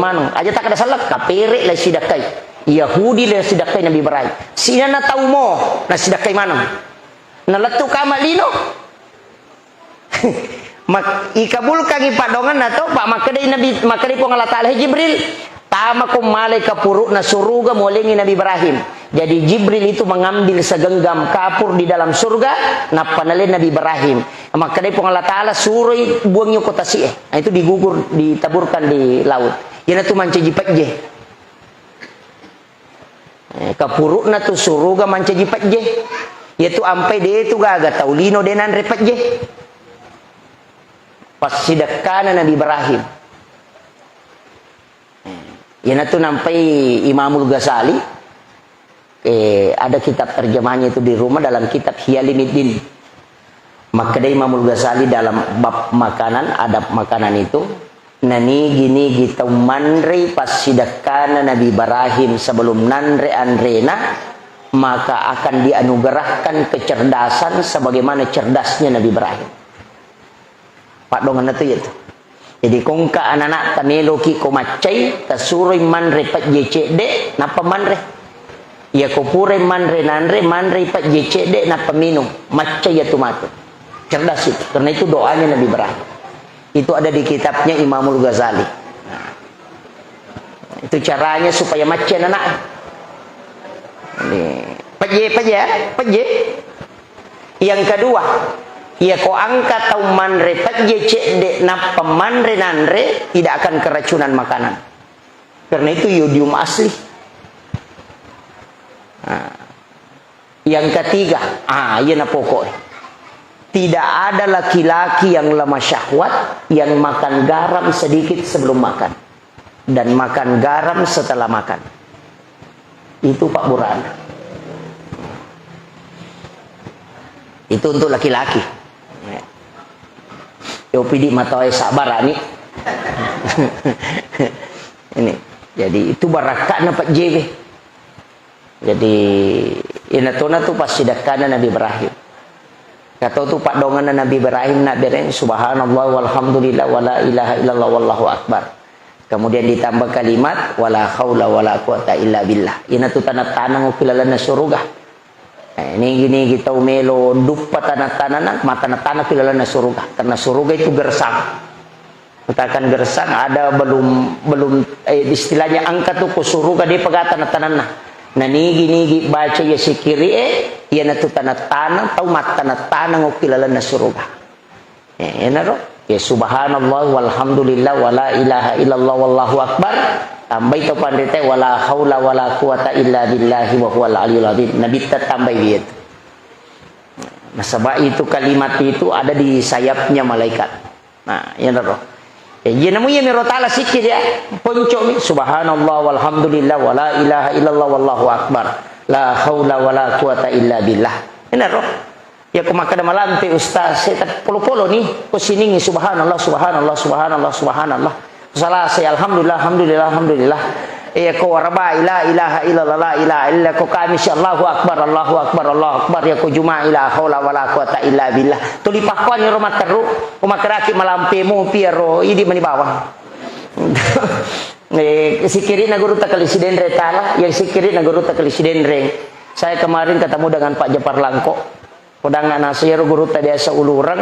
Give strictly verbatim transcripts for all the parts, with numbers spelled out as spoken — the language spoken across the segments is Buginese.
maneng. Aja takkeda selleng, kapere' le sidakkai. Yahudi le sidakkai Nabi Ibrahim. Sinana tau mo, na sidakkai maneng. Nalettu' kama' lino. Mak-, ikabulkangngi paddoangenna to, pa' makkedai Nabi, makkedai Puang Allah Taala, "He Jibril, tamako malai kapuru'na suruga, muolengngi Nabi Ibrahim." Jadi Jibril itu mengambil segenggam kapur di dalam surga, nappa nalai Nabi Ibrahim. Makkedai Puang Allah Taala, "Suroi buangngi ko tasi'e." Nah, itu digugur, ditaburkan di laut. Iyanatu mancaji pejje. Eh, kapuru'na tu suruga mancaji pejje. Iyatu ampai de' tu gaga tau lino de' nanre pejje. Passidekkana Nabi Ibrahim. Eh, iyanatu nampai Imamul Ghazali, eh, ada kitab terjemahnya itu di rumah dalam kitab Ihya Ulumuddin. Makkedai Imamul Ghazali dalam bab makanan, adab makanan itu, nanigi-nigi tau manrei passidekkana Nabi Ibrahim sebelum nanre anrena, maka akan dianugerahkan kecerdasan sebagaimana cerdasnya Nabi Ibrahim. Paddoangenna tu iyatu. Jadi, ko engka anana'ta meloki ko maccai, tasuroi manre pejje cedde', nappa manre. Iya ko purai manre nanre, manrei pejje cedde', nappa minung. Maccai iyatu matu. Cerdas itu. Karena itu doanya Nabi Ibrahim. Itu ada di kitabnya Imamul Ghazali. Nah, itu caranya supaya maccai anak. Ini pejje, pejje, ya? Pejje. Yang kedua, iya ko engka tau manre pejje cedde' nappa manre nanre, tidak akan keracunan makanan. Karena itu yodium asli. Nah, yang ketiga, ah, iya na pokok. Tidak ada laki-laki yang lemah syahwat yang makan garam sedikit sebelum makan. Dan makan garam setelah makan. Itu Pak Burhan. Itu untuk laki-laki. Yo pidi matoe sabar ani. Ini. Jadi itu barakakna Pak J W. Jadi, ina tona tu passidekkana Nabi Ibrahim. Katau tu paddoangenna Nabi Ibrahim, nak bereng, "Subhanallah walhamdulillah wala ilaha illallah wallahu akbar." Kemudian ditambah kalimat, "Wala haula wala quwata illa billah." Ina tu tanah-tanah ku lalenna suruga. Eh, nigi-nigi tau melo duppa tanah-tanah na, mata tanah-tanah ku lalenna suruga. Karena suruga itu gersang. Katakan gersang ada belum, belum, eh, istilahnya engka tu ko suruga de' pegata na tananna. Na nigi-nigi baca iya sikiri e, iyanatu tanah-tanah, tau mattanah-tanah ngokki lalenna suruga. Eh, enaro. Ya subhanallah walhamdulillah wala ilaha illallah wallahu akbar. Tambai to panrita wala haula wala quwata illa billahi wa huwal aliyul azim. Nabitta tambai wiyetu. Nasaba itu kalimat itu ada di sayapnya malaikat. Nah, iyanaro. Ya, iya namu iya miro tala sikki dia. Poncomi, subhanallah walhamdulillah wala ilaha illallah wallahu akbar. La haula wala quwata illa billah. Iyanaro. Ya, ko makkeda malampe ustaz, saya tak polo-polo ni. Ko siningi subhanallah, subhanallah, subhanallah, subhanallah. Salasa, alhamdulillah, alhamdulillah, alhamdulillah. Iya ko warabai, la ilaha illallah, la ilaha illa, ko Kamisi, Allahu Akbar, Allahu Akbar, Allahu Akbar, iya ko Juma'i, la haula wala quwata illa billah. Tuli pakkuani ro matteru, ko makkedaki malampe mopi ro, idi mani bawang. Eh, sikirina gurutta Kali Sidenreng tala, ya sikirina gurutta Kali Sidenreng. Saya kemarin ketemu dengan Pak Japar Langko. Podangnga naseng iyaro gurutta biasa ulureng,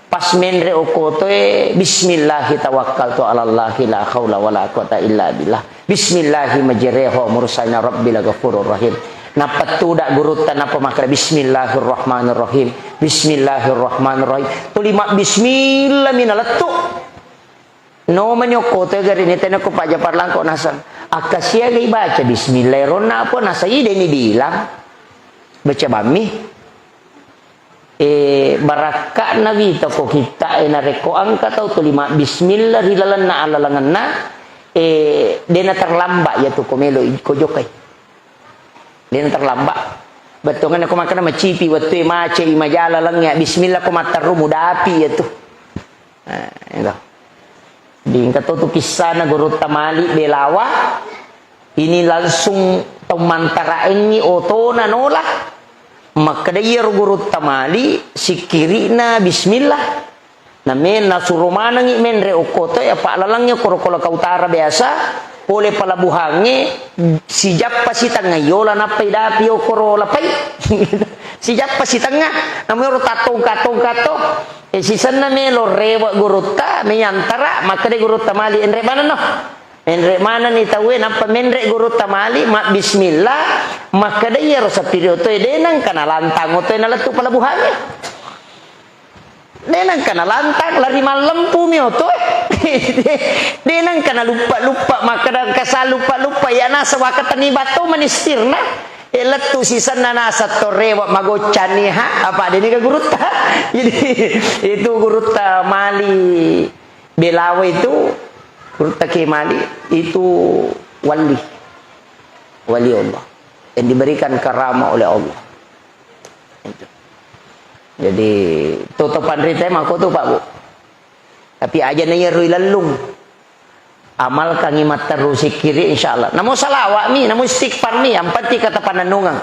pas menre okkotoe, "Bismillahi tawakkaltu alallahi la haula wala quwata illa billah. Bismillahi majreha wa mursaha inna rabbi laghafurur rahim." Nappa tuda gurutta nappa makkeda, "Bismillahirrahmanirrahim. Bismillahirrahmanirrahim." Tuli mabbismillah mi nalettu. Nomani okkotoe garini tena ko Pak Japar Langko naseng. Akkasiagai baca bismillah eronna apa naseng, ideni bilang. Baca bammi. Eh, barakka'na wita ko kitta e narekko engka tau tuli mabbismillah ri lalenna alalengenna, eh, dena terlambat iyatu ko melo i-, ko jokkai. Dena terlambat. Bettuanna ko makkeda macipi wettue macai majala lengnge, bismillah ko matteru mudapi iyatu. Nah, itu. Di engka to tu kissana gurutta Malik Belawa, ini langsung tau mantaraengngi otona nola, makkeda iyaro gurutta Malik, sikkiri'na bismillah. Name-, nasuro manengngi menre okko to, apa lalengnge okkoro Kolaka Utara biasa, pole pelabuhangnge, sijappa sitengnga yola nappai dapi okkoro Lapai. Sijappa sitengnga, namero tattongka-tongka to. E, sisenna melo rewe gurutta, meyantara, makkeda gurutta mali, enre manenno. Enre manenni tauwe, nappa menre gurutta mali, mabbismillah, makkeda iyaro sapiri otoe, de nengka nalantang otoe nalettu pelabuhangnge. De nengka nalantang, lari mallempu mi otoe. De nengka naluppa-luppa, makkeda engka saluppa-luppa, iya naseng wakkatenni batto manistirna. E, lettu sisenna naseng to rewe magoccanni, ha, apa deni ka gurutta. Jadi, itu gurutta mali Belawa itu, gurutta Kiai Malik itu wali. Wali Allah. Yang diberikan karamah oleh Allah. Itu. Jadi, toto panrita mako tu, Pak, Bu. Tapi aja na iya rui lellung. Amalkangngi matteru sikkiri, insyaallah. Namo salawa'mi, namo istighfarmi, yang penting kata panennungeng.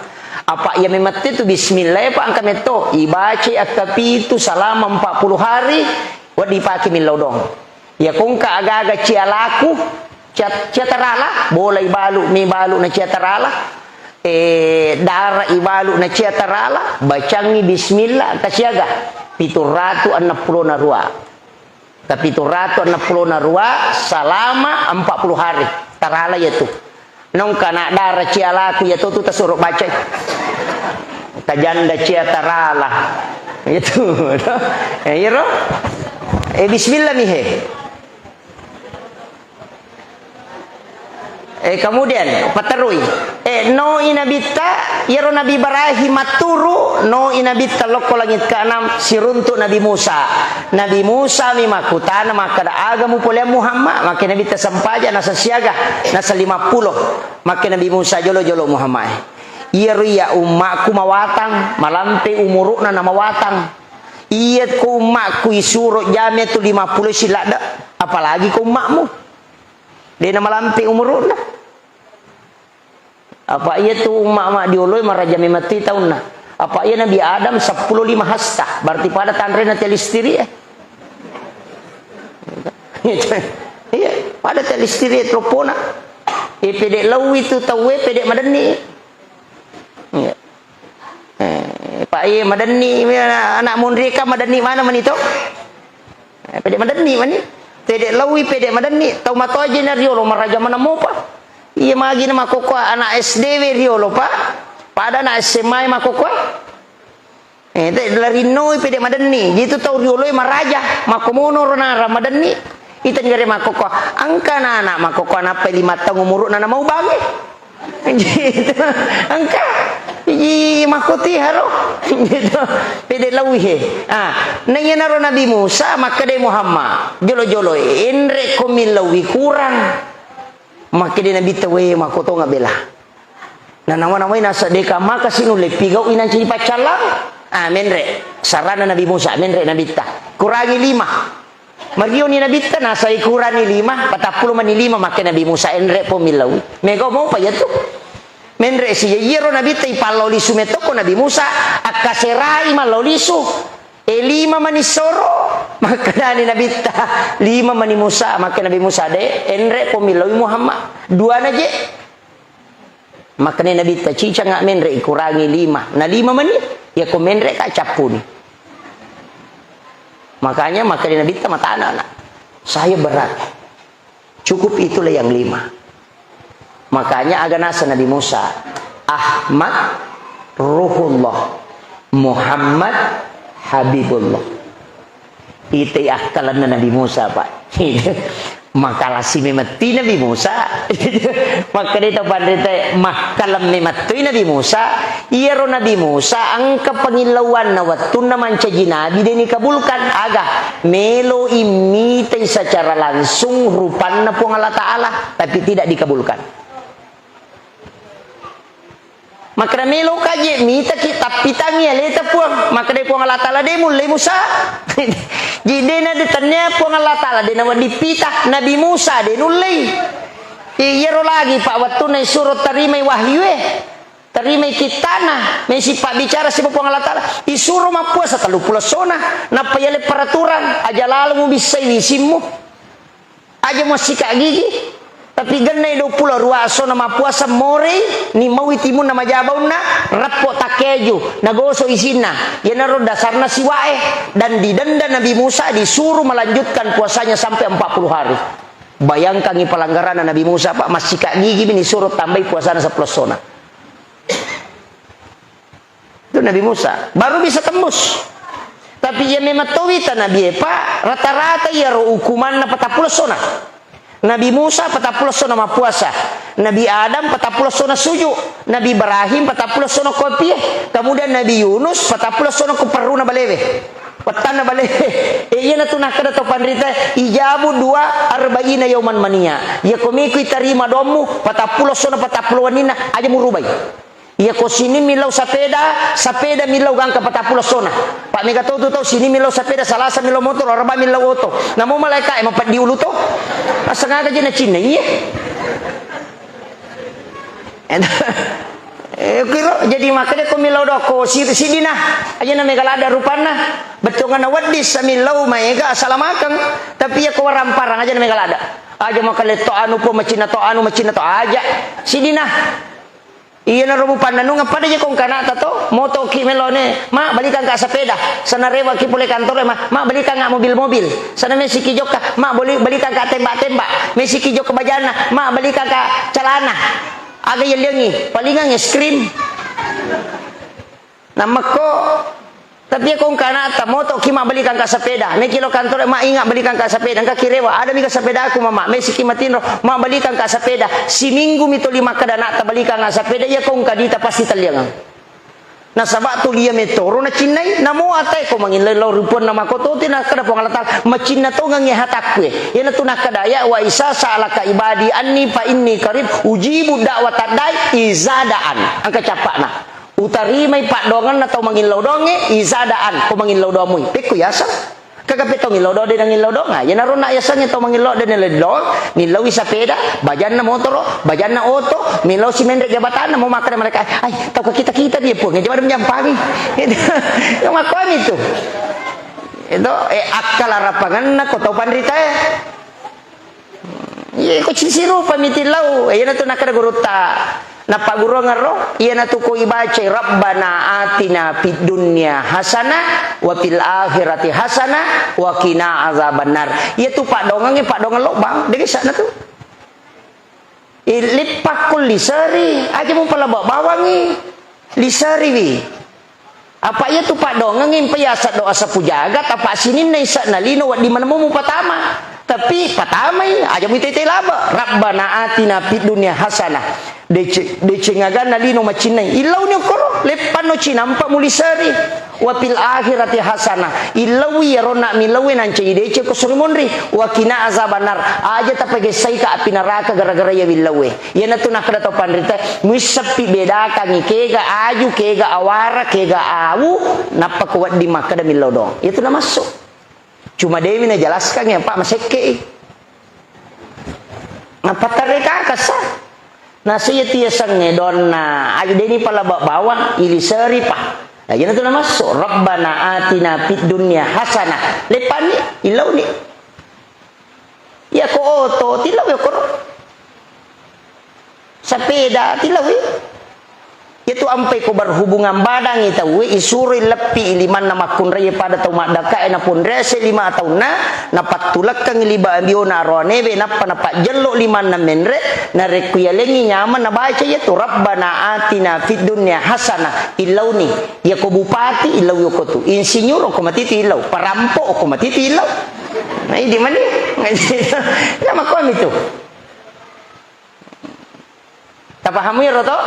Apa iya memette tu bismillah, Pak, engka metto. Ibacai akkapitu salama empat puluh hari, wedding dipake millau doang. Iya kongka aga-aga cialaku, cia-, ciatarala, bola ibalu, mi balu na ciatarala, eh, dara ibalu na ciatarala, bacangngi bismillah, engka siaga? Pitu ratu enneng pulo na rua. Tapi tu ratu enneng pulo na rua, salama empat puluh hari. Tarala iya tu. Nongka na dara cialaku iya tu, tu tasuro bacai. Tajanda cia tarala. Itu. Eh, iyaro. Eh, bismillah mi he. Eh, kemudian, paterui. Eh, noi Nabitta, iyaro Nabi Ibrahim matturu, noi Nabitta lokko langit keenam, siruntu Nabi Musa. Nabi Musa mi makkutana makkeda, "Aga mupoleang Muhammad?" Makke Nabitta sempajang, nasa siaga, nasa lima pulo. Makke Nabi Musa, "Jolo-jolo Muhammad. Iyaro iya ummakku mawatang, malampe umuru'na na mawatang. Iya ko ummakku isuro jame tu lima pulo siladde, apalagi ko ummakmu." De namalampe umuru'na. Apa iya tu umma-, umma dioloi maraja memettui taunna. Apa iya Nabi Adam seppulo lima hasta, berarti pada tanrena telistiri, eh. Iya, pada telistiri telepona. Eh, pede laui tu tauwe, pede madenni. Iya. Eh, Pak, iya, madenni, anak, anak munrika madenni mana mani to? Eh, pede madenni mani. Pede laui, pede madenni. Tau matoaje na riolo, maraja mana mopa. Iya, magi na makkokkoe anak S D we riolo, Pak. Pada anak S M A makkokkoe. Eh, te, larinnoi pede madenni. Jitu tau rioloi maraja. Makkomono ro nara madenni. Ita nigare makkokkoe. Engka anak makkokkoe nappai lima taung umuru'na na mau bange. Gitu. Engka. Iji makkoti haro. Gitu. Pede lauihe. Ah, na iyanaro Nabi Musa makkeda Muhammad, "Jolo-jolo, enre ko millaui kurang." Makkeda Nabitta, "We, makkotonga bela." Na nawa-nawai nasa deka maka sinulle pigau inanci paccallang. Ah, menre. Sarana Nabi Musa, menre Nabitta. Kurangi lima. Marioni Nabitta, nasai kurani lima, patappulo mani lima, makke Nabi Musa, enre po millaui. Mega mopa iya tu. Menre si iyaro Nabitta ipallau lisu metto ko Nabi Musa, akkaserai mallau lisu. E lima mani soro, makkedani Nabitta, lima mani Musa, makke Nabi Musa, de, enre po millaui Muhammad. Duana je. Makkeda Nabitta, "Cicanga menre, ikurangi lima." Na lima mani, iya ko menre ka cappuni. Makanya makkeda Nabitta matana, nak. Saya berat. Cukup itulah yang lima. Makanya aga nasa Nabi Musa, "Ahmad Ruhullah, Muhammad Habibullah." Itai akkalenna Nabi Musa, Pak. Makalasi memetti Nabi Musa. Makkeda tau panrita, makkaleng memettui Nabi Musa. Iyaro Nabi Musa engka pangillauanna wettunna mancaji nabi, de nikabulkan. Aga? Melo immitai secara langsung rupanna Puang Allah Ta'ala, tapi tidak dikabulkan. Makkeda, "Meloka je mitaki tappitangi aleta Puang." Makkeda Puang Allah Ta'ala, "De mullei Musa." Jadi de na de tania Puang Allah Ta'ala, de na wedding pita. Nabi Musa de nullei. Iyaro lagi, Pak, wettunna isuro tarimai wahyu e, tarimai kittana, mesi pabbicara siba Puang Allah Ta'ala, isuro mappuasa telluppulo essona, nappa yale peraturan, aja lalo mubissai wisimmu. Aja muassika gigi. Tapi gennai duappulo arua essona mappuasa morei, ni maui timunna majabaunna, reppo takkeju, nagoso isinna. Iyanaro dasarna siwae. Dan didenda Nabi Musa, disuruh melanjutkan puasanya sampai empat puluh hari. Bayangkangi pelanggaranna Nabi Musa, Pak, massika gigi mi disuruh tambai puasana seppulo essona. Itu Nabi Musa, baru bisa tembus. Tapi iya memang towita Nabi e, Pak, rata-rata iyaro hukumanna patappulo essona. Nabi Musa patappulo essona mappuasa. Nabi Adam patappulo essona suju. Nabi Ibrahim patappulo essona kopie. Kemudian Nabi Yunus patappulo essona ko perruna balewe. Wettanna balewe. E, iyanatu nakkeda tau panrita, ijabu dua arba'ina yauman mania. Iya ko meko itarima dommu patappulo essona patappulo wenninna, aja murubai. Iya ko sining millau sapeda, sapeda millau gangka patappulo essona. Pak, mega to tu tau sining millau sapeda, Salasa millau motor, Araba millau oto. Namo malaika e mapeddi ulu to. Asengaga je nacinna, iya. Eh, kiro, jadi makkeda ko millau doang ko si-, sidina. Aja na mega ladde rupanna. Bettuanna wedding sa millau maega asalamakeng. Tapi iya ko waramparang aja na mega ladde. Aja makale to anu po, macinna to anu, macinna to aja. Sidina. Iyanaro mupannennungeng pada je ko engka ana'ta to, motoki melone, "Ma, balikangka sepeda." Sana rewaki pole kantoro, "Ma, ma, balikangka mobil-mobil." Sana mesiki jokka, "Ma, boli-, balikangka tembak-tembak." Mesiki jokka bajanna, "Ma, balikangka calana." Aga yelliangi, palingang es krim. Nammekko Tapi iya ko engka ana'ta, motoki, "Ma, balikangka sepeda." Meki lo kantoro, "Ma, inga balikangka sepeda." Engka kirewa, "Ada mika sepedaku, Mama." Mesiki matinro, "Ma, balikangka sepeda." Siminggu mi tuli makkeda ana'ta, "Balikangka sepeda." Iya ko engka duita pasti talliangang. Nasaba tuli iya metoro nacinnai, namo atae ko mangillau lao ri Puanna Makototi, nakkeda Puang Allah Taala, "Macinna tongengngi hatakkue." Iyanatu nakkeda ayat, "Wa isa sa'alaka ibadi anni fa inni qarib ujibu da'watad da'i iza da'an." Engka cappa'na. Utarimai paddoangenna tau mangillau doangnge, iza da'an, ko mangillau doang mui. Pekko yaseng. Kagape tau ngillau doang, de nangillau doang. Ah, iyanaro na yasengnge tau mangillau de nillau doang, nillaui sapeda, bajanna motoro, bajanna oto, millau si menre jabatanna, mau makkeda malaika, "Ai, tau ka kita-kita dia, Puang, jabat jampangi." Itu. Yang makkuami tu. Itu, eh, akkala rapangenna ko tau panritae. Iya, ko sisirupami tillau. Eh, iyanatu nakkeda gurutta. Nappagguruangeng ro, iyanatu ko ibacai, "Rabbana atina fid dunya hasanah wa fil akhirati hasanah wa qina azabannar." Iyatu paddoangengnge paddoangeng lobbang, de gaga isa'na tu. Eh, leppakko liseri, aja mupalaba bawangngi. Liseriwi. Apa iyatu paddoangengnge mpa yaseng doa sapu jagat, apa sininna isa'na lino wedding maneng mupatama. Tapi patamai, aja muitai-tai laba. "Rabbana atina fid dunya hasanah." Dece-, deceng aganna lino macinnai. Illauni okkoro, leppanno cinampa muliseri. "Wa fil akhirati hasanah." Illaui iyaronna millaue nancaji deceng ko suri monri. "Wa qina azabannar." Aja tapagessaika api naraka gara-gara iya willaue. Iyanatu nakkeda tau panrita, muisseppi bedakangngi kega aju, kega awara, kega awu, nappa ko wedding makkeda millau doang. Iyatu namassu. Cuma dewi najelaskan ya, Pak, masekke i. Napattarre kakasa. Nasa iyatu yasengnge donna aju deni palaba bawang, iliseri, Pak. Nah, iyanatu namassu, "Rabbana atina fid dunya hasanah." Leppanni, illauni. Iya ko oto, tilawi okkoro. Sapeda, tilawi. Itu ampai ko berhubungan badangngi tauwe, isuroi leppi limanna makkunraie pada tau maddakae, naponrease lima taunna, napattulekkangi liba ambiona aroanewe, nappa napajjello limanna menre, narekko yalengngi nyameng nabaca iyatu, "Rabbana atina fid dunya hasanah," illauni. Iya ko bupati, illaui okko tu. Insinyur okko matitu illau, parampo okko matitu illau. Nah, idi mani. Ya, makkuami tu. Tapahamu iyaro to?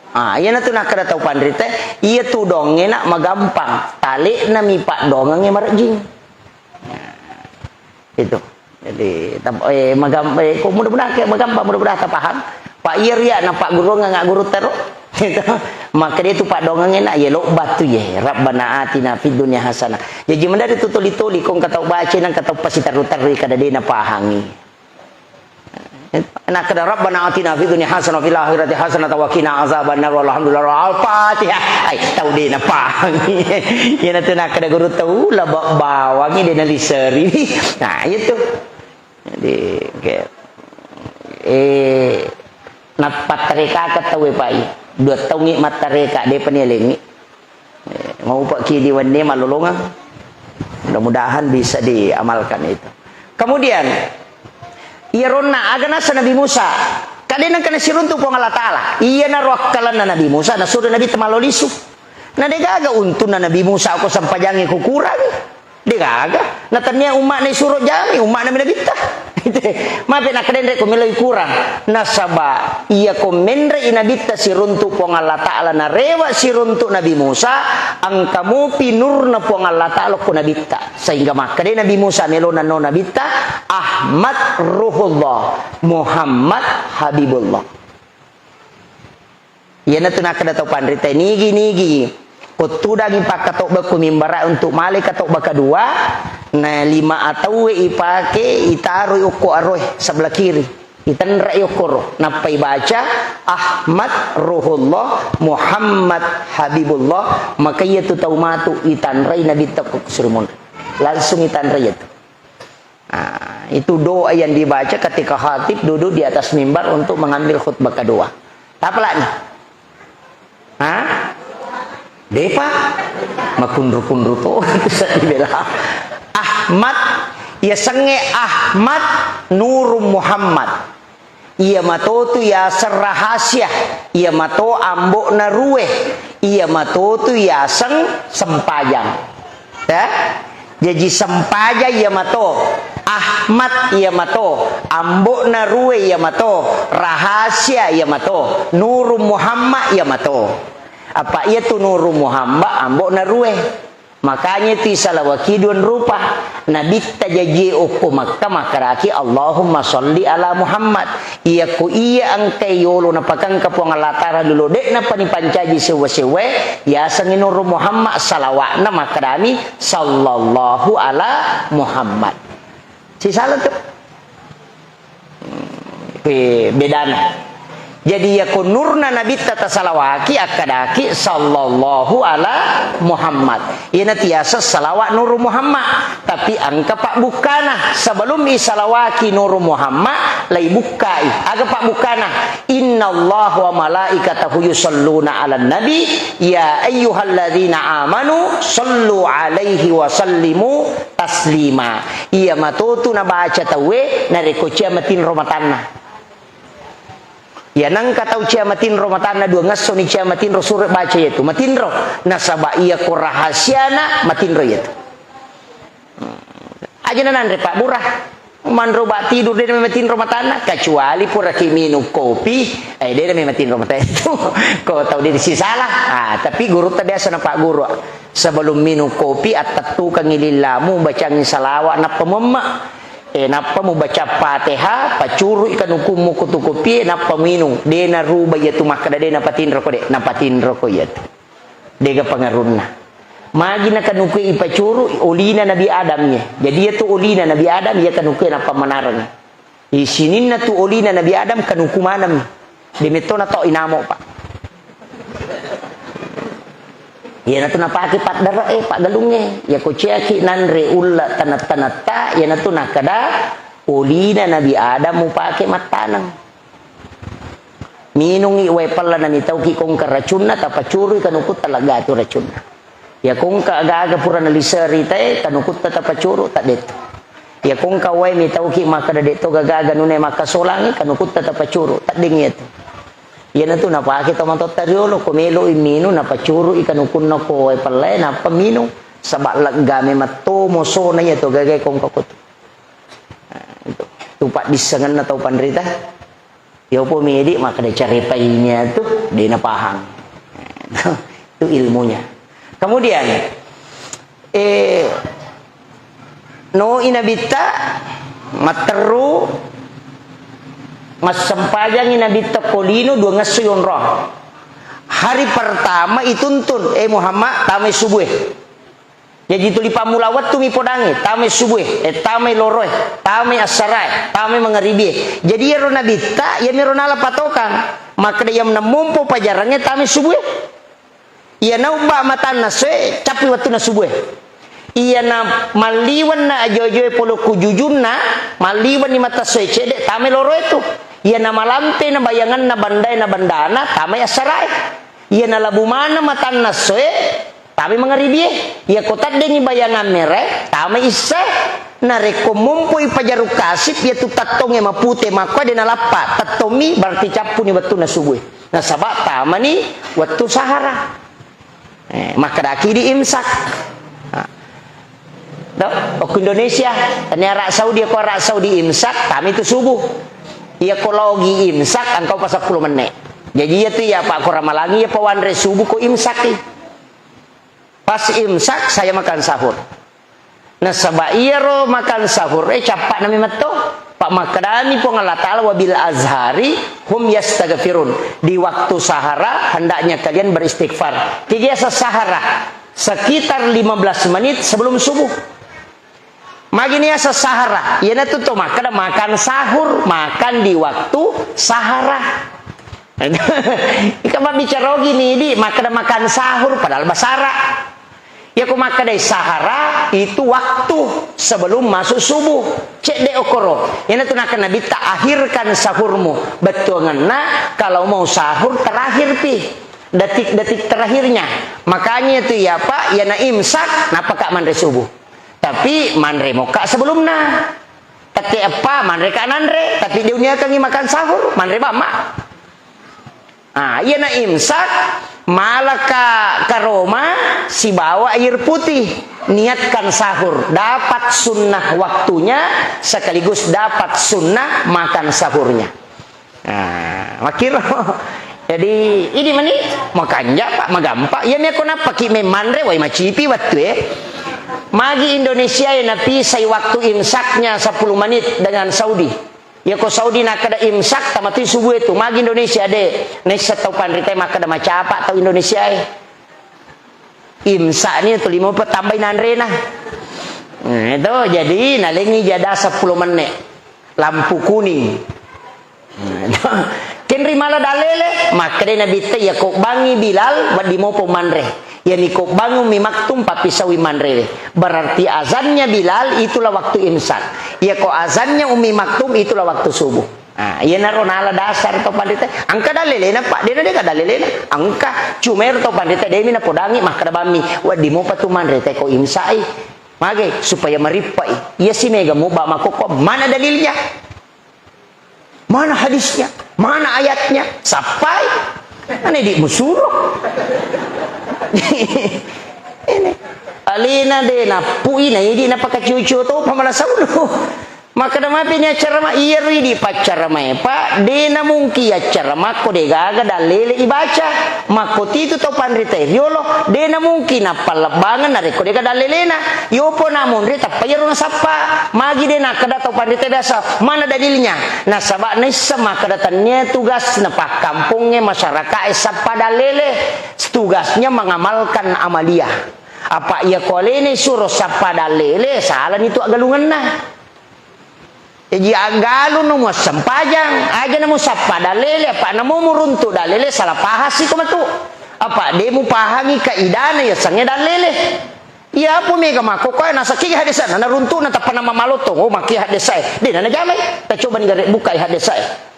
Ah, iyanatu nakkeda tau panrita, iyatu doangnge na magampang, tale'nami paddoangengnge marejjing. Nah, itu. Jadi, tap-, eh, magam-, eh, ko mudah-mudahan ke magampang, mudah-mudahan tapaham. Pak, iya riya na pagguruangengnga guru taro. Itu. Makkeda itu paddoangengnge na, iya lobba tu ye. "Rabbana atina fid dunya hasanah." Jaji mendari tu toli-toli, ko engka tau baca, nang engka tau pasiterru-terru, kada de napahangi. Nakkeda, "Rabbana atina fid dunya hasanah wa fil akhirati hasanah wa qina azabannar." Alhamdulillah, Al-Fatihah. Ai, tau de' napahangi. Iyanatu nakkeda guru tau, laba bawangi de' naliseri. Nah, itu. Jadi, oke. Eh, napattareka tau e pai. Dua taungi mattareka, de' pani elengi. Eh, maupa'ki di wenni mallolongeng. Mudah-mudahan bisa diamalkan itu. Kemudian, iya ronna, aga nasa Nabi Musa? Kade nengka nasiruntu Puang Allah Ta'ala. Iya naro akkalenna Nabi Musa, nasuro Nabi temalo lisu. Na degaga untunna Nabi Musa ko sempajangi kukurangi. Degaga. Na tania umma'na isuro jami, umma'na mi nabitta. Mape nakkadenre ko meloi kurang. Nasaba iya ko menre i nabitta siruntu Puang Allah Ta'ala narewa siruntu Nabi Musa, engka mopi nurna Puang Allah Ta'ala ko nabitta. Sehingga makkade Nabi Musa melona no nabitta, Ahmad Ruhullah, Muhammad Habibullah. Iyanatu nakkeda tau panrita, nigi-nigi ko tudangi pakkatobba ku mimbara untuk male katobba kedua, na lima atauwe ipake, itaroi okko aroe sebelah kiri, itenre'i okkoro, nappa ibaca Ahmad Ruhullah Muhammad Habibullah, maka iyatu tau matu itanrei nabitta ko surimun, langsung itanrei iyatu. Ah, itu doa yang dibaca ketika khatib duduk di atas mimbar untuk mengambil khutbah kedua. Apa lagi? Hah? Depa? Makunru-kunru to. Sedih bela. Ahmad, ya senge Ahmad Nurung Muhammad. Iya matotu yaseng rahasia, iya mato ambo'na ruwe, iya matotu yaseng sempajang. Ya? Jaji sempajang iya mato, Ahmad iya mato, ambo'na ruwe iya mato, rahasia iya mato, Nurung Muhammad iya mato. Apa iya tu Nurung Muhammad ambo'na ruwe. Makanya itu isalawaki duang rupa. Nabitta jajie okko Makkah makkedaki, "Allahumma sholli ala Muhammad." Iyako iya engkai yolo napakengka Puang Allah Ta'ala lolo de'napa nipancaji sewwa-sewwae, yasengngi Nurung Muhammad, salawa'na makkedami, "Sallallahu ala Muhammad." Sisala tu. Hmm, pe-, bedana. Jadi, yako nurna nabitta tasalawaki, akkadaki, "Sallallahu ala Muhammad." Iyana tiasa salawa Nuru Muhammad. Tapi engka pabbukkana. Sebelum isalawaki Nuru Muhammad, laibukkai. Aga pabbukkana? "Innallaha wa malaikatahu yusalluna ala nabi, ya ayyuhalladzina amanu sallu alaihi wa sallimu taslima." Iya matotu nabaca tauwe narekko cia matinro matanna. Iya nengka tau cia matinro matanna, dua ngessoni cia matinro, suro baca iyatu matinro. Nasaba iya ko rahasiana matinro iyatu. Hmm. Aja nanre pabbura. Manro ba tidur de nami matinro matanna, kecuali puraki minum kopi, eh de nami matinro mata itu. Ko tau de sisala. Ah, tapi gurutta biasa napagguru. Sebelum minum kopi, attettukangngi lillamu, bacangngi salawa, nappa muemme. Eh, nappa mubaca Fatihah, pacurui kanukummu kutu kopie, nappa minum. De naruba iyatu makkeda de napatinroko de, napatinroko iyatu. Dega pangarunna. Magi nakanukue ipacuru, olina Nabi Adam ye. Jadi iyatu olina Nabi Adam, iya kanukue nappa manareng. Isininna tu olina Nabi Adam kanuku maneng. De metto na to inamo, Pak. Iyanatu napake paddare, eh, paggalungnge. Iya ko ciaki nanre ulla tanat-tanatta, iyanatu nakkeda olina Nabi Adam mupake mattaneng. Minungngi wae pella namitauki kongka racunna, tapacurui kanukutta laggatu racunna. Iya kongka aga-aga pura naliseri tae, kanukutta tapacuru, taddettu. Iya kongka wae mitauki makkeda detto gaga-aga nune makkasolangi, kanukutta tapacuru, taddeng iyatu. Iyanatu napake tomatoatta riolo, ko meloi minung, napacurui kanukunna ko wae pellae, nappa minung. Saba leggame matto mosona iyatu gaga kongka kotu. Nah, itu. Tu paddissengenna tau panrita. Yopo medi makkeda carepainya tu, de napahang. Itu ilmunya. Kemudian, eh, no i nabitta matteru, massempajangi nabitta ko lino dua ngesso yonro. Hari pertama ituntun, eh Muhammad, tamai subue. Jaji tuli pammula wettu mi podangngi, tamai subue, eh, tamai loroe, tamai assarae, tamai mangaribie. Jadi iyaro nabitta, iyamiro nala patokang. Makkeda iya nammompo pajarangnge tamai subue. Iyana ubba matanna essoe, cappi wettunna subue. Iyana malliwenna ajo-ajoe pole ku jujunna, malliwenni mata essoe cedde, tamai loroe tu. Iyana malampe na bayanganna bandae na bandana, tamai assarae. Iyana labu maneng matanna essoe, tamai mangaribie. Iyako teddengngi bayangang merae, tamai issae. Narekko mompoi pajaru kasip, iyatu tettongnge mapute makkoe de nalappa, tettommi berarti cappuni wettunna subue. Nasaba tamani wettu sahara. Eh, makkedaki di imsak. Nah. Do, okko Indonesia, tania Arab Saudi, ko Arab Saudi imsak, kami tu subuh. Iya ko logi imsak, engkau pas sepuluh menit. Jadi iya tu iya, Pak, ko Ramalangi iya pawanre subuh ko imsak i. Pas imsak, saya makan sahur. Nasaba iyaro makan sahur e, cappa'na memetto. Pak, makkedami Puang Allah Ta'ala, "Wa bil azhari hum yastaghfirun." Di waktu sahara, hendaknya kalian beristighfar. Tiga sahara, sekitar lima belas menit sebelum subuh. Magini asa sahara, iyanatu to makkeda makan sahur, makan di waktu sahara. Ika mabbicara ogi ni, di, makkeda makan sahur, padahal basara. Iya ko makkedai sahara, itu waktu sebelum masuk subuh. Cedde okoro. Iyanatu nakkeda Nabitta, "Akhirkan sahurmu." Bettuangenna, kalau mau sahur, terakhir pi. Detik-detik terakhirnya. Makanya itu ya, Pak, iyana imsak, napaka manre subuh. Tapi manre mokka sebelumna. Tette eppa, manre ka nanre, tapi dia uniakangi makan sahur, manre bamma. Ah, iyana imsak, malaka karoma, sibawa air putih. Niatkan sahur, dapat sunnah waktunya, sekaligus dapat sunnah makan sahurnya. Nah, makkiro. Jadi, ini mani, makanja, Pak, magampa. Iya, meko nappa ki memmanre, wai macipi wettu, eh. Magi Indonesia, eh, napisai waktu imsaknya sepuluh menit dengan Saudi. Ya, ko Saudi nakkeda imsak, tamatui subuh itu. Magi Indonesia, de. Naissa tau panrita makkeda macapa tau Indonesia, eh. Imsak ni tuli mopa tambai nanrena. Nah, itu, jadi nalengi jada sepuluh menit. Lampu kuning. Nah, itu. Kenri mala dalele, makkeda Nabitta, iya ko bangi Bilal, wedding mopa manre. Iya ni ko bangi Ummi Maktum, pappisaui manrewe. Berarti azannya Bilal, itulah waktu imsak. Iya ko azannya Ummi Maktum, itulah waktu subuh. Ah, iyanaro nala dasar to panrita. Engka dalelena, Pak. Dena, dega dalelena. Engka. Cuma ero to panrita, demi napodangi, makkeda bammi. Wedding mopa tu manre te ko imsai. Mage, supaya marippai. Iya si mega muba makoko. Mana dalilnya? Mana hadisnya? Mana ayatnya? Sappai. Ane di musuro. Ini. Alena de nappui, na idi napakacucu to, pamala saulu. Makkeda mapi ni accarama, iyaro idi paccaramae, Pak, de namungki accarama ko degaga dalele ibaca. Makko titu to panrita riolo, de namungki nappallebbangeng narekko dega dalelena. Yopo namonri tappa iyaro nasappa. Magi de nakkeda to panrita biasa, mana dalilnya? Nasaba naisseng makkeda tennia tugas na pakkampongnge masyarakae sappa dalele. Tugasnya mengamalkan amaliyah. Apa iya ko alena suro sappa dalele, salani tu aggalungenna. Jaji aggalung no muassempajang, aja na musappa dalele, apa namo muruntu dalele, salah pahang si ko matu. Apa de mupahangi kaidana yasengnge dalele. Iya, apa mega makkokkoe nasakki haddesanna, naruntu'na tappa namamaloto, oh, makki haddesae. De na najamai. Tacobani gare bukai haddesae.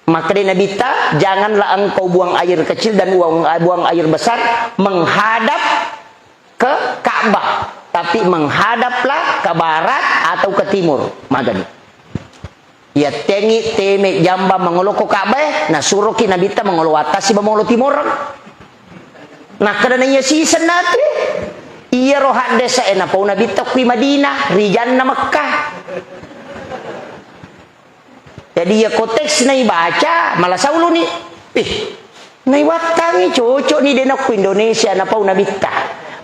Makkedai Nabitta, "Janganlah engkau buang air kecil dan buang, buang air besar menghadap ke Ka'bah, tapi menghadaplah ke barat atau ke timur." Magani. Iya tengi teme jamba mangolo ko Ka'bah, nasuroki Nabitta mangolo wattasi ba mangolo timoreng. Nakkeda na iya siseng natu, iyaro haddesa e napau Nabitta kui Madinah, rijanna Mekkah. Jadi, iya konteks naibaca, mala sauluni. Ih, naiwattangi, cocok ni de nakku Indonesia, napau Nabitta.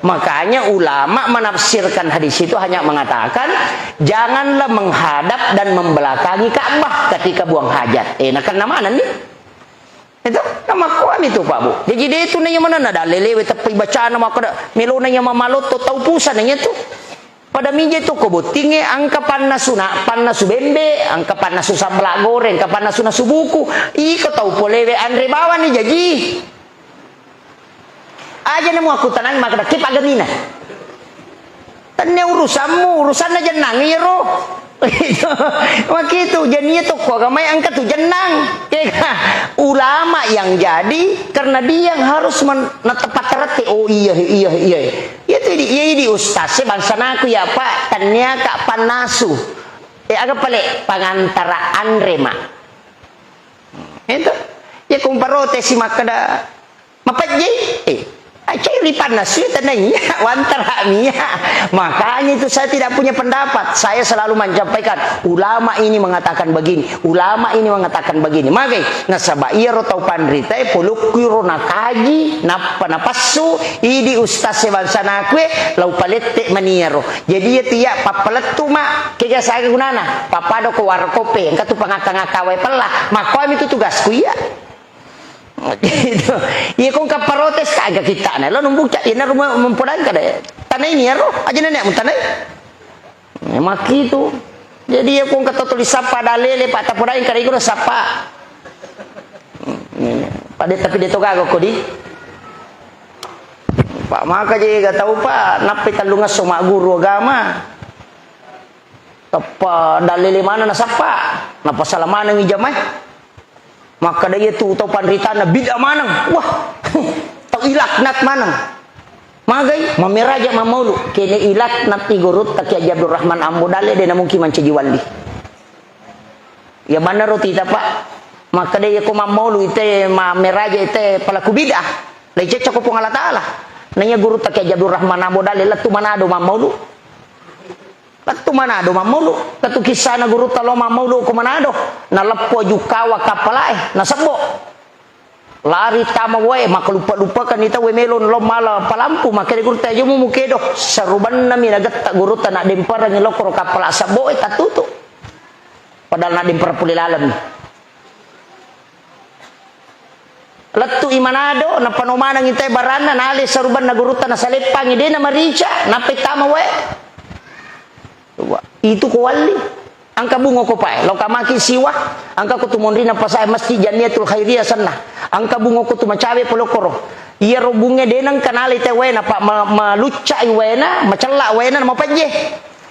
Makanya ulama menafsirkan hadis itu hanya mengatakan, "Janganlah menghadap dan membelakangi Ka'bah ketika buang hajat." Eh, nakenna mana ni? Itu, namakkuami tu, Pak, Bu. Jaji, de tu naiya manenna dalle'lewe teppai bacana, makkeda, melona iya mamalotto tau pusana iya tu. Pada mija tu ko bottingnge, engka pannasuna, pannasu bembe, engka pannasu sabbala goreng, engka pannasu nasu buku. Iko tau polewe anre bawani jaji. Aja na muakkutanang makkeda, "Ke paggamina?" Tennia urusammu, urusanna jennang iyaro. Makitu, jadi iya tokko agamai engka tu jennang. Kega, ulama yang jadi karena dia yang harus men-, natepatterette. Oh iya, iya, iya. Iya tu idi, iya idi ustaz, e, bangsanaku ya, Pak, tennia ka pannasu. Eh, aga pale pangantara anre, Mak. Itu. Ya, kumparotesi makkeda, "Mapejjei?" Eh, acai ripanna suwi tenaiya, wantara mia. Makanya itu saya tidak punya pendapat. Saya selalu menyampaikan, ulama ini mengatakan begini, ulama ini mengatakan begini. Magai, nasaba iyaro tau panritae polokku ro nakaji, nappa napassu, idi ustaz e bangsanaku e, lau palette maniaro. Jadi iya tu iya pappalettu, Mak, kega saga gunana? Pappada ko warkope, engka tu pangakka-ngakka wae pella. Makkuami tu tugasku iya. Gitu. Iya, ko engka protes, aga kittana. Lo numbuca, iya, naru mempodang kada. Tanai ni aro, aja nenek mutanai. Eh, makitu. Jadi, iya, ko engka totoli sappa dalle'le, Pak, tapodai kada iko sappa. Hmm, pada tapi de to gaga ko di. Pak, maka je ga tau, Pak, nappi tellungesso magguru agama. Tappa dalle'le maneng nasappa, napasala maneng i jamae. Makkeda iya tu tau panritana bid'ah maneng. Wah, tau ilaknat maneng. Magai, mammeraja mammaulu. Kene ilaknat i gurutta Kiai Haji Abdurrahman Ambo Dalle, de namungkin mancaji wali. Iya maneng ro tita, Pak. Makkeda iya ko mammaulu ite mammeraja ite pelaku bid'ah. Lai cecco ko Puang Allah Taala. Na iya gurutta Kiai Haji Abdurrahman Ambo Dalle lettu Manado mammaulu. Lettu Manado mammaulu, lettu kissana gurutta lo mammaulu ko Manado, naleppo jukkawa kappalae, nasebbo. Lari tama wae, makkaluppa-luppakanni tauwe melo lo mala palampu, makkeda gurutta, "Aja mu mukedo," sarubannami nagetta gurutta, naddemperengngi lokkoro kappala sebboe tattutu. Padahal naddempereng pole laleng. Lettu i Manado, nappa no maneng intai baranna, nale sarubanna gurutta nasaleppangi, de namarica, nappa tama wae. Coba, itu ko walli. Engka bungo ko pae, lo kamaki siwa, engka ko tu monrina pasae Masjid Jamiatul Khairiyah senna. Engka bungo ko tu macawe polokkoro. Iyaro bunge de nengka nale te waena, Pak, ma-, maluccai waena, macella waena, mapajje.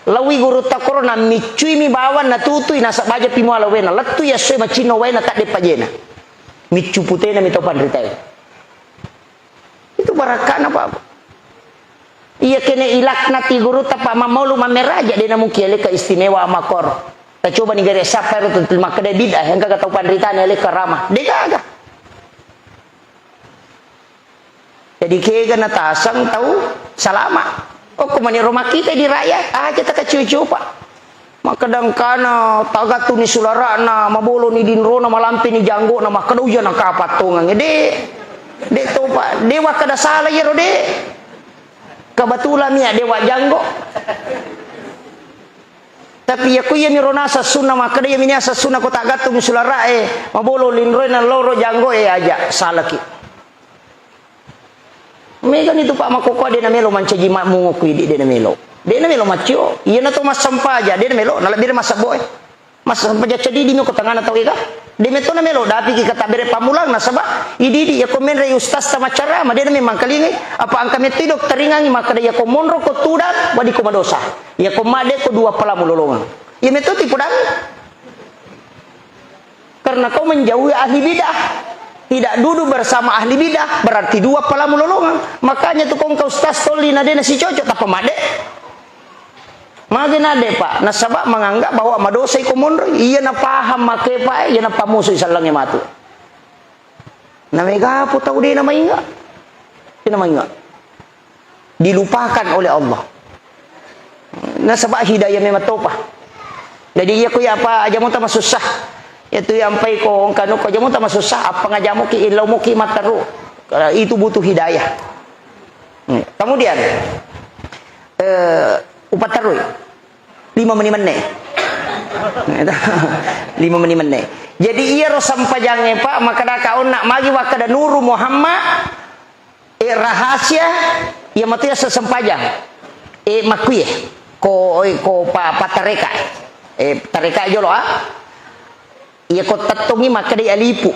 Lawi gurutta koro, namiccuimi bawang, natutui, nasaba aja pi muala waena. Lettu i essoe macinno waena, tadde pajena. Miccu putena mi to panritae. Itu barakkana, Pak. Iya kene ilaknati gurutta, Pak, mammaulu mammeraja, de namungkin aleka istimewa makkoro. Tacoba ni gare sappa ero tu makkeda bid'ah, engka ga tau panritana aleka rama. De gaga. Jadi kega nataseng tau salama. Okko mani ro makkita di rakyat, aja takaciu-ciu, Pak. Makkeda engkana tagattuni sulara'na, maboloni dinrona, malampeni janggona, makkeda uja nakapattongeng. De, de to, Pak. De wakkeda sala iyaro, de. Kebetulan iya de wajanggo. Tapi iya ku iya miro naseng sunna, makkeda iya mi naseng sunna ko tagattuni sulara'e, mabolo linroe na loro janggoe, aja salaki. Megani tu, Pak, makkokkoe de namelo mancaji makmungo ku idi, de namelo. De namelo maccio. Iyana to massempaja, de namelo, nalebbire massebboe. Massempaja cedidi mi ko tengana tau ega. De metto namelo dapiki katabbere pammulang, nasaba idi-idi iya ko menre ustaz ta maccarama, de nami mangkalingai. Apa engka metto i dokteringangi makkeda iya ko monro ko tudang, wadi ko madosa. Iya ko madde ko dua palamu lolongeng. Iya metto ti podang. Karena kau menjauhi ahli bid'ah. Tidak duduk bersama ahli bid'ah, berarti dua palamu lolongeng. Makanya tu kongka ustaz tolli na de nasi cocok, tappa madde. Magi na de, Pak? Nasaba menganggap bahwa madosai ko monroi. Iya na paham make, Pak, iya na pamusui sallange matu. Na mega po tau de na mainga. De na mainga. Dilupakan oleh Allah. Nasaba hidayah memang topa. Jadi iya ko iya apa aja muta masussa. Itu yang pai ko kanu ko aja muta masussa, apa ngajamuki, illau muki materu. Itu butuh hidayah. Hmm. Kemudian, eh, upaterui. Lima menit menne. Lima menit menne. Jadi iyaro sempajangnge, Pak, makkadaka onna magi wakkada Nuru Muhammad, eh, rahasia, iya matu yaseng sempajang. Eh, makkuye, ko, eh, ko pa, pa tareka. Eh, tareka jolo, ah. Iya ko tettongi makkadai alipu.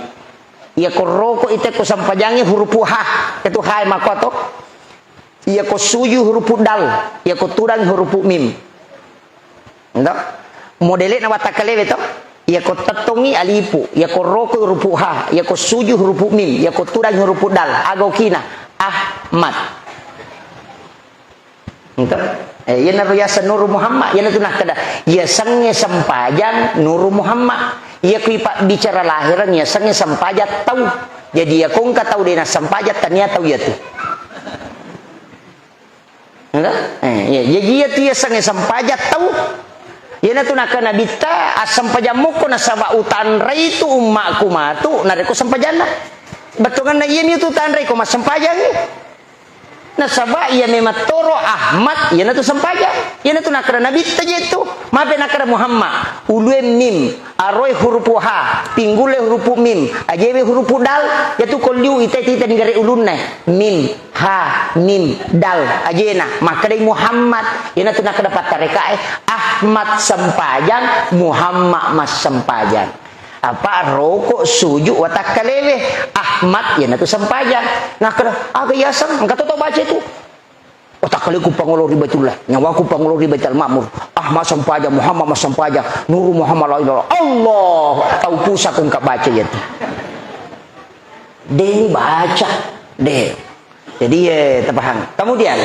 Iya ko roko ite ko sempajangnge hurupu ha. Itu ha makko to. Iya ko suju hurupu dal. Iya ko tudang hurupu mim. Ndo? Modele'na watakkalebe to. Iya ko tettongi alipu, iya ko roko hurupu ha, iya ko suju hurupu mim, iya ko tudang hurupu dal. Aga okina? Ahmad. Ento? Eh, iyanaro yaseng Nuru Muhammad, iyanatu nakkeda, yasengnge sempajang Nuru Muhammad. Iya kui pabbicara lahireng, yasengnge sempajang tau. Jadi, iya ko engka tau de nassempajang, tania tau iyatu. Ento? Eh, iya. Jadi, iyatu yasengnge sempajang tau. Iyanatu nakkeda Nabitta, assempajang mukko nasaba utanrei tu ummaku matu, narekko sempajanna. Bettuanna iyami tu tanrei ko massempajangngi. Nasaba iya memang toro Ahmad, iyanatu sempajang. Iyanatu nakkeda Nabitta je tu. Mape nakkeda Muhammad, ulue mim, aroe hurupu ha, pinggule hurupu mim, ajewe hurupu dal. Iyatu kolliu ita-ita nigare ulunna. Mim, ha, mim, dal. Ajena, makkedai Muhammad. Iyanatu nakkeda pattarekae, Ahmad sempajang, Muhammad massempajang. Apa roko suju watakkalewe, Ahmad iyanatu sempajang. Nakkeda, aga yaseng, engka to tau baca itu. Watakkaleku pangolo ri Baitullah, nyawaku pangolo ri Baitul Ma'mur. Ahmad sempajang, Muhammad massempajang, Nuru Muhammad la ilaha illallah. Allah, tau pusa ko engka baca iyatu. Deni baca, de. Jadi, eh, tapahang. Kemudian,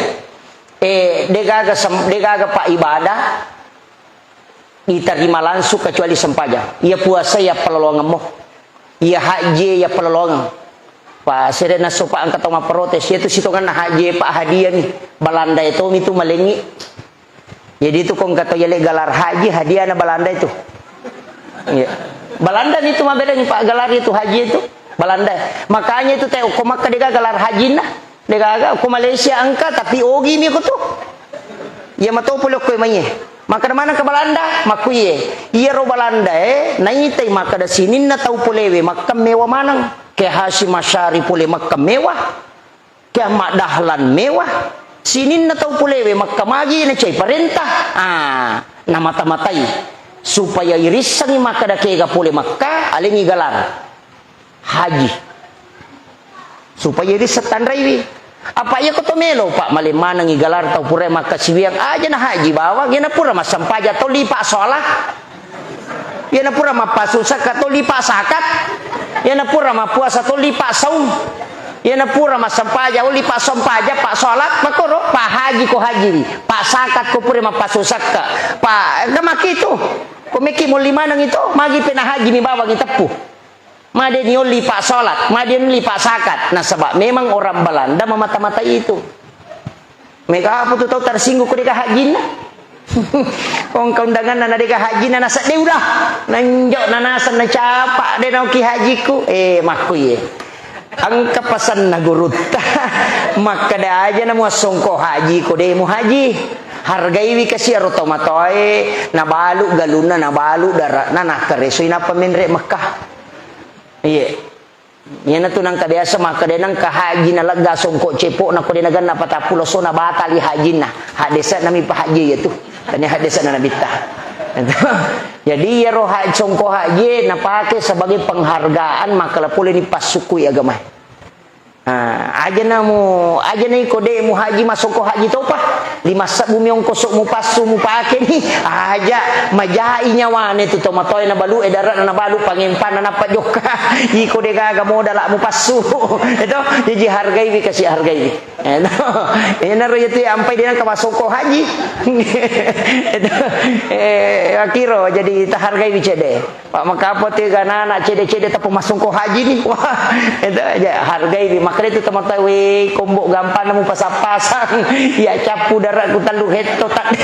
eh, degaga sem-, degaga pa ibadah, ditarima langsung kecuali sempajang. Iya puasa iya palolongemmo. Iya haji iya palolongeng. Pa sere nasopa engka tau mapprotes, iya tu sitongenna haji pa hadiah mi. Balanda itu mi tu malengi. Jadi itu ko engka tau yale galar haji hadiah na Balanda itu. Iya. Balanda mi tu mabelengi pa galar itu haji itu. Balanda. Makanya itu te ko Makkah dega galar hajinna. Degaga, ko Malaysia engka, tapi ogi mi ko tu. Iya mato pole ko mai. Makkeda maneng ke Balanda, makkuye. Iyaro Balanda e, naitai makkeda sininna tau polewe, makka mewa maneng. Ke Hasyim Asy'ari pole makka mewa. Ke Ahmad Dahlan mewa. Sininna tau polewe, makka magi na cai parentah. Ah, namata-matai. Supaya irissengi makkeda kega pole makka, alengi galar. Haji. Supaya risseng tanraiwi. Apa iya ko to melo, Pak, male manengi galar tau pura makkasiwiang aja na haji bawang, iya na pura massempajang to lipa sholat. Iya na pura mappasu zakat to lipa zakat. Iya na pura mappuasa to lipa saum. Iya na pura massempajang, oh, lipa sempajang, Pak, sholat, makkoro, Pak, haji ko haji, Pak, zakat ko pura mappasu zakat. Pak, ga maki itu. Ko meki molli maneng itu, magi pena haji mi bawang iteppu. Made ni olli pa salat, made ni olli pa zakat. Nasaba memang orang Belanda memata-matai itu. Mega apa tu tau tersinggung ko deka hajinna? Ongka undanganna na deka hajinna nasedde udah. Nanjo na naseng na capa de nauki hajiku. Eh, makku ye. Engka pasanna gurutta. Makkeda aja na muassongko haji ko de mu haji. Hargaiwi kasi aro tomatoae, nabalu galunna, nabalu dara'na, nakkaresoi nappa menre Mekkah. Iye. Iyanatu nangka biasa makkeda nangka haji nalegga songko cepo'na ko de nagenna patappulo so nabatali hajinna. Haddese'na mi pa haji iyatu. Tania haddese'na Nabitta. Jadi iyaro ha-, songko haji napake sebagai penghargaan makkeda pole ni passukkui agamae. Ah, aja namu, aja na iko de mu haji masongko haji topa. Lima sebbu mi ongkoso mupassu mupake ni. Aja majai nyawane tu tomatoe nabalu, eh, darana nabalu, pangempanna nappa jokka. Iko de gaga modala mupassu. Eto, jadi hargaiwi kasi hargaiwi. Eto, enaro yatu ampai de nangka masongko haji. Eto, eh, akiro jadi tahargaiwi cede. Pak, makapo te ganana cede-cede tappa masongko haji ni. Wah, itu aja hargai ni. Makkeda itu teman tahu, "Weh, kombo gampang namu pasang-pasang." Iya cappu darakku tellu hetto tak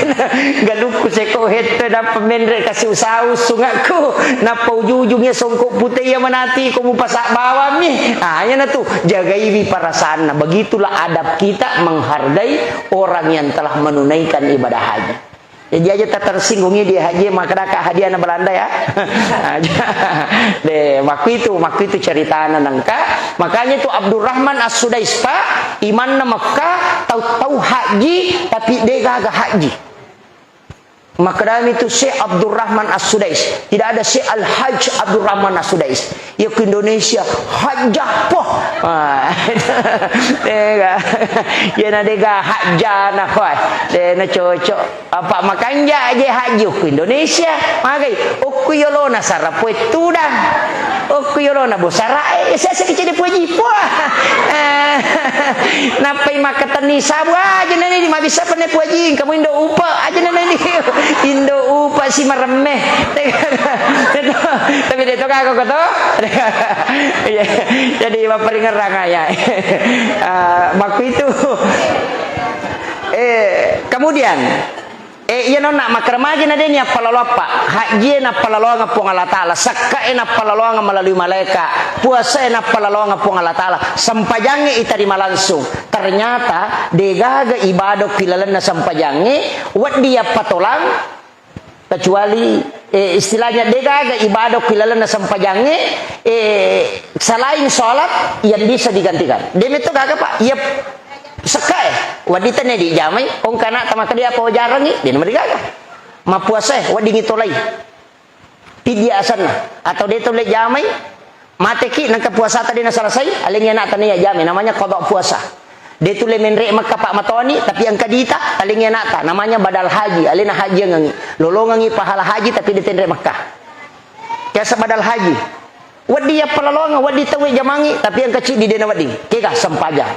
galukku seko hetto nappa menre kasi usau sungakku. Nappa ujung-ujungnya songko pute iya manati ko mu pasak bawang mi. Ah, iya na tu. Jagaiwi perasaanna. Begitulah adab kita menghargai orang yang telah menunaikan ibadah haji. Jadi aja tak tersinggungi dia haji, makkadaka hadiah na Belanda ya. Aja. Deh, makku itu, makku itu ceritana nengka. Makanya itu Abdurrahman As-Sudais, Pak, imanna Mekah, tau-tau haji, tapi degaga haji. Makkedami tu Syekh Abdurrahman As-Sudais, tidak ada Syekh Al-Hajj Abdurrahman As-Sudais. Iya ku Indonesia, hajjah, poh. Ah, dega. Iya na dega hajjana, wah. Dena cocok. Apa makanja je haji ku Indonesia? Magai, okku yolona sarapoe tudang. Okku yolona bosarae, sese kecede puji. Wah. Eh, nappai makkatenni sabu aja nani di mabissa penne puji, kamu indo upa aja nani. Indo upa si maremme. Tapi dia to kagok to. Iya. Jadi mapparingerrang ya. Ah, makku itu. Eh, kemudian, eh, iya nonna, makkaramaji na deni appalaloappa. Hajjie nappalaloangeng Puang Allah Ta'ala, sakkae nappalaloangeng melalui malaika, puasae nappalaloangeng Puang Allah Ta'ala, sempajangnge itarima langsung. Ternyata degaga ibadah ki lalenna sempajangnge, wedding yappatolang, kecuali, eh, istilahnya degaga ibadah ki lalenna sempajangnge, eh, selain sholat yang bisa digantikan. Demetto gaga, Pak, iya sekkae, wedding tenne dijamai, ongka anakta makkeda apa wajarangngi, dena marigaga. Mappuasae, wedding itolai. Fidya asenna, atau de tulle jamai, mateki, nengka puasata de naselesai, alengngi anakta naiya jamai, namanya qada puasa. De tulle menre Mekka, Pak, matoni, tapi engka dita, alengngi anakta, namanya badal haji, alena hajiangengngi. Lolongengngi pahala haji, tapi de tenre Mekka. Biasa badal haji. Wedding yappalaloangeng, wedding tauwe jamangngi, tapi engka ciddi de nawedding. Kega sempajang.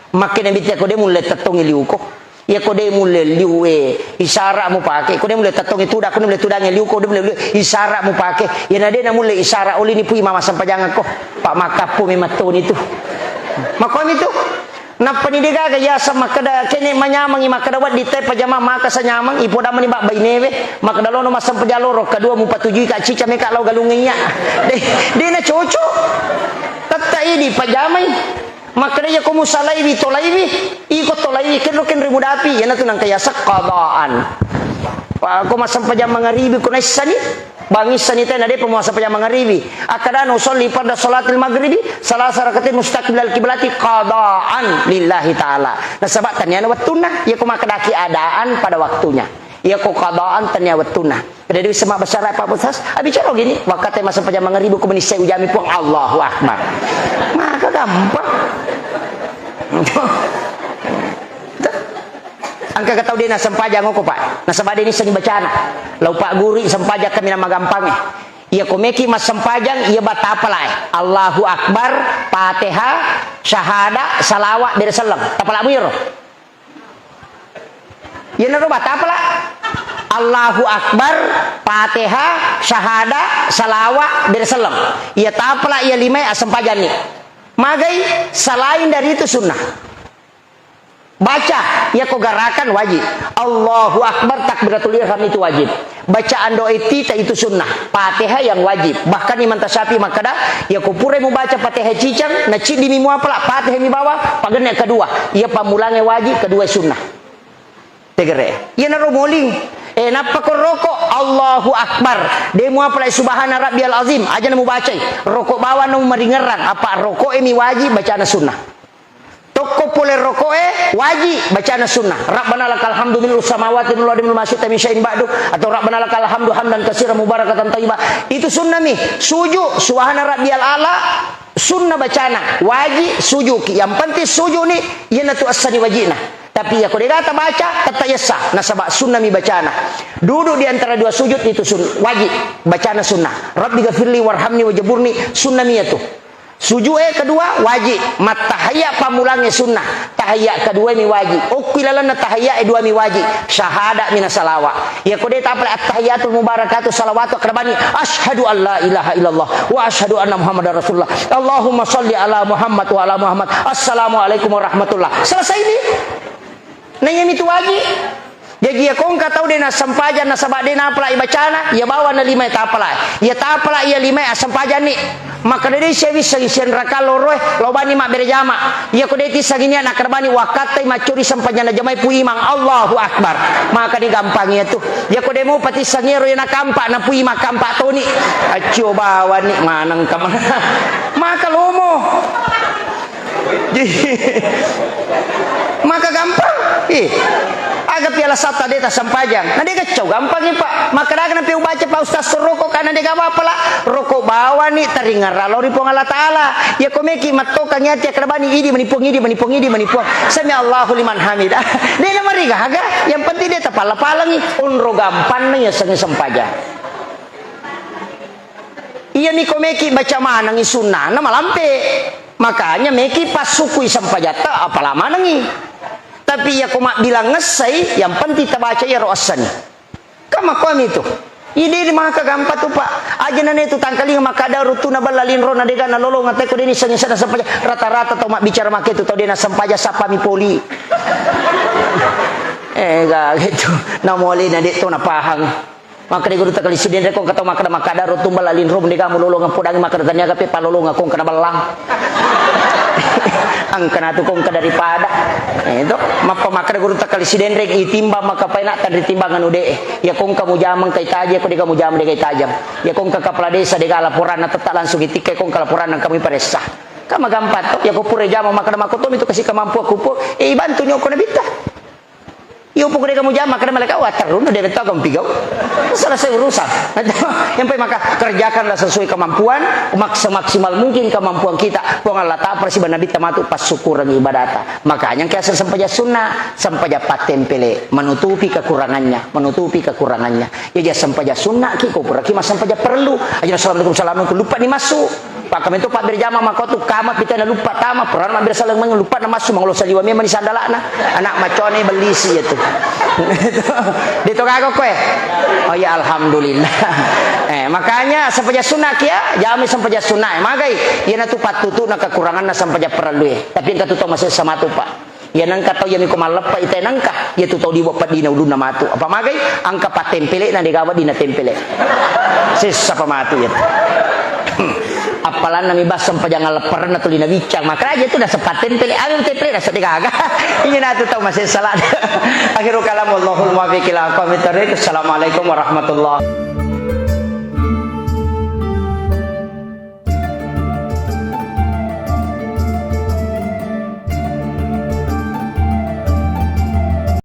Makkeda Nabitta, ko de mulle tettongi liuko. Iya ko de mulle liu e, isara mupake. Ko de mulle tettongi tuda, ko de mulle tudangi liuko, de mulle liu, isara mupake. Iya na de na mulle isara, olini pui mama sempajangko. Pak, makkappu memang toni tu. Makomi tu. Nappani degaga yaseng makkeda, kene manyamangi makkeda wedding te pajama maka sanyamang, ipodamani bak bainewe, makkeda lono massempajang loro, kedua mupatujui ka cica meka lao galungnge iya. De, de na cocok. Tetta idi pajamai. Makkeda iya ko musalaiwi, tolaiwi, iko tolaiwi, kenro kenre mudapi, iyanatu nangka yaseng qadaan. Pa, ko massempajang mangaribi ko naissani, bangissani tena depa muassempajang mangaribi. Akkadana usolli farda salatil maghribi, salasa rakatin mustaqbilal kiblati qadaan lillahi ta'ala. Nasaba taniana wettunna, iya ko makkedaki adaan pada waktunya. Iya ko qadaan tania wettunna. Pada Dewi Semak Besar Pak Bosas, abicara gini, wakate massempajang mangaribi ko menissai ujami Puang, Allahu Akbar. Maka gampang. Engka tau de nassempajang ko, Pak. Nasaba de nissengi bacana. Lau Pak Guru sempajang kami nama gampangnge. Iya ko meki massempajang, iya ba tapalae. Allahu Akbar, Fatihah, syahada, salawat, bere selleng. Tapalamu iyaro. Iyanaro ba tapala. Allahu Akbar, Fatihah, syahada, salawat, bere selleng. Iya tapala iya limae assempajanni. Magai selain dari itu sunnah. Baca, iya ko garakan wajib. Allahu Akbar, takbiratul ihram itu wajib. Bacaan doa iftitah itu sunnah. Fatihah yang wajib. Bahkan Imam Tasyafi'i makkeda, iya ko purai mubaca Fatihah cicang, na ciddi mi muapala, Fatihah mi bawa, pagenne kedua. Iya pammulange wajib, kedua sunnah. Tegere. Iyanaro moling. Eh, nappa ko roko, Allahu Akbar. De muapala subhana rabbiyal azim. Aja na mubacai. Roko bawang na mumaringerrang. Apa roko e mi wajib, bacana sunnah. Tokko pole roko'e, waji bacana sunnah. Rabbana lakal hamdu mil'us samawati mil'ul ardi mil'u ma syi'ta min syai'in ba'du, atau Rabbana lakal hamdu hamdan katsiran mubarakatan thayyiba. Itu sunnah mi. Suju, subhana rabbiyal a'la, sunnah bacana. Waji sujuki. Yang penting suju ni, iyanatu essani wajina. Tapi iya ko dega tabaca, tetta yessa. Nasaba sunnah mi bacana. Duduk di antara dua sujud itu sun-, waji bacana sunnah. Rabbi ghafirli warhamni wajaburni, sunnah mi iyatu. Sujud e kedua wajib, mattahiyya pammulangnge sunnah, tahiyya kedua mi wajib, okki lalenna tahiyya e dua mi wajib, syahada mi na salawa. Iya ko de tapale attahiyatul mubarakatu salawatu akkarabani, asyhadu an la ilaha illallah wa asyhadu anna Muhammadar Rasulullah. Allahumma shalli ala Muhammad wa ala Muhammad. Assalamualaikum warahmatullah. Selesai ni. Nah, iya mitu wajib. Jaji, iya ko engka tau de nassempajang nasaba de napalai bacana, iya bawang na lima tapalai. Iya tapalai iya lima assempajanni. Makkeda de sia wisseng sianraka loroe, lao bani mabbere jama. Iya ko de tissengi nia nakkarabani wakkattai maccuri sempajang na jamai pu imang. Allahu Akbar. Maka digampangi iya tu. Yako demo patissang ero yana kampa, napui makampa toni. Accio bawani maneng kamana. Maka lomo. Maka gampang. Ih. Aga piala sata de tasampajang. Na de gaccau gampang, Pak. Maka daga nampe ubaca, Pak Ustaz, roko kana de gawa pala. Roko bawani taringerra lao ri Puang Allah Taala. Yako meki mattokang ati akkarabani, idi mani Puang, idi mani Puang, idi mani Puang. Sami Allahu liman hamidah. De na marigaga. Yang penting de tapalla-pallangi. Onro gampanna yasengnge sempajang. Iyami ko meki baca manengi sunnana malampe. Makanya meki passukui sempajatta apala manengi. Tapi iya ko mabbilang essai, yang penting tabaca iyaro essani. Kan makkuami tu. Ide maka gampang tu, Pak. Aja nane tu tangkalinga makkada rutu na balla linro na dega na lolonga teko deni sengi sana sempaja. Rata-rata tau mabbicara make tu tau dena sempaja sapami poli. Eh, ga gitu. Na mole na de to na pahang. Makkeda guru takali sidenre, kong katau makkeda, makkeda ro tumbal alinro mendega mulolongang podangi makkeda taniaga pe palolongang kong kena bellang. Angkana tu kong kada daripada. Eh, itu. Mappa makkeda guru takali sidenre, itimbang maka paina tanri timbang anu de. Ya kong kamu jamang kai taja, ko de kamu jamang de kai tajang. Ya kong ka kepala desa de laporan na tetap langsung itikka kong ka laporan nang kamu iparessa. Kama gampang to, ya ko pura jamang makkeda makotomi tu kasih kemampuan kupo. Eh, bantu nyoko na bitta. Iyo, pokoknya kamu jama, kada malaikat, wah, terus, dia betul kamu pigau. Selesai urusan. Yang penting maka kerjakanlah sesuai kemampuan, maks-, semaksimal mungkin kemampuan kita. Puang Allah Ta'ala, persiban Nabi tamatu, passyukuran ibadata. Makanya yang kiasa sempaja sunnah, sempaja patempele, menutupi kekurangannya, menutupi kekurangannya. Ya, dia sempaja sunnah, ki, kau pura, ki, mas sempaja perlu. Aja, assalamualaikum, assalamualaikum, lupa ni masuk. Pak, kami tu, Pak, berjama mako tu, kama pita na lupa tama, purana mabbere saleng meng lupa na massu, mangolo saliwa memang ni sandalana. Anak macone bellisi ya tu. Dito gago koe. Oh ya, alhamdulillah. Eh, makanya sempaja sunnah kia, jami sempaja sunnah. Eh, magai, iya na tu pattutu na kekurangan na sempaja perlu eh. Tapi yang katu tau masih sama tu, Pak. Iya nengka tau iya miko malleppa ita nengka, iya tu tau diwa peddina ulunna matu. Apa magai? Angka pattempele na degawa dina tempele. Sessa pa matu iya. Appalanna mi bas sempajang lepperenna tuli na biccang. Makanya tu nasa pattempele, ayo tempele nasa degaga. Iya natu tau masessa la. Akhirul kalam, wallahul muwaffiq ila aqwamit thariq. Assalamualaikum warahmatullahi